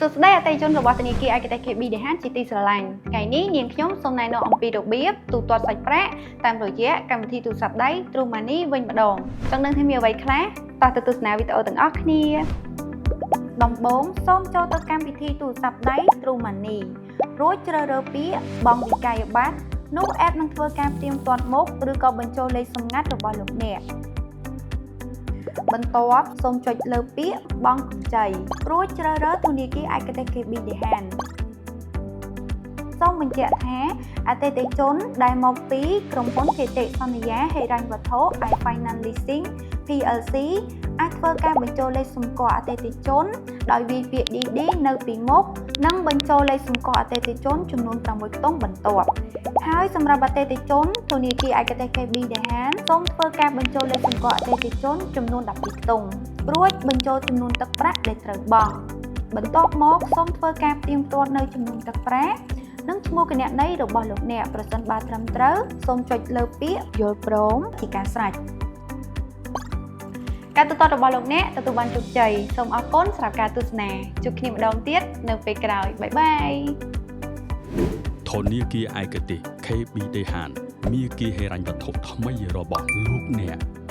សួស្តីអតិថិជនរបស់ធនាគារឯកទេស KB ដេហានជាទីស្រឡាញ់ថ្ងៃនេះនាងខ្ញុំសូមណែនាំអំពីរបៀបទូទាត់សាច់ប្រាក់តាមរយៈកម្មវិធីទូរស័ព្ទដៃ True Money វិញម្ដងចង់ដឹងថាមានអ្វីខ្លះតោះទៅទស្សនាវីដេអូទាំងអស់គ្នាដំបូងសូមចូលទៅកម្មវិធីទូរស័ព្ទដៃ True Money រួចជ្រើសរើសពាក្យបង់វិក័យប័ត្រនោះ app នឹងធ្វើការផ្ទៀងផ្ទាត់មុខឬក៏បញ្ចូលលេខសម្ងាត់របស់លោកអ្នកបន្ទាប់សូមចុចលើពាក្យបង់កម្ចីរួចជ្រើសរើសធនាគារឯកទេស KB ដេហានសូមបញ្ជាក់ថាអតិថិជនដែលមកពីក្រុមហ៊ុនភាតិសន្យាហិរញ្ញវត្ថុ iFinance Leasing PLC អាចធ្វើការបញ្ចូលលេខសម្គាល់អតិថិជនដោយវាយពាក្យ DD នៅពីមុខនិងបញ្ចូលលេខសម្គាល់អតិថិជនចំនួន6ខ្ទង់បន្ទាប់ហើយសម្រាប់អតិថិជនធនាគារឯកទេស KB ដេហានសូមធ្វើការបញ្ចូលលេខសម្គាល់អតិថិជនចំនួន12ខ្ទង់រួចបញ្ចូលចំនួនទឹកប្រាក់ដែលត្រូវបង់បន្ទាប់មកសូមធ្វើការផ្ទៀងផ្ទាត់នៅចំនួនទឹកប្រាក់និងឈ្មោះគណនីរបស់លោកអ្នកប្រសិនបើត្រឹមត្រូវសូមចុចលើពាក្យយល់ព្រមជាការស្រេចការទូទាត់របស់លោកអ្នកទទួលបានជោគជ័យសូមអរគុណសម្រាប់ការទស្សនាជួបគ្នាម្ដងទៀតនៅពេលក្រោយ bye bye. ធនាគារឯកទេស KB ដេហានមាគ៌ាហិរញ្ញវត្ថុថ្មីរបស់លោកអ្នក។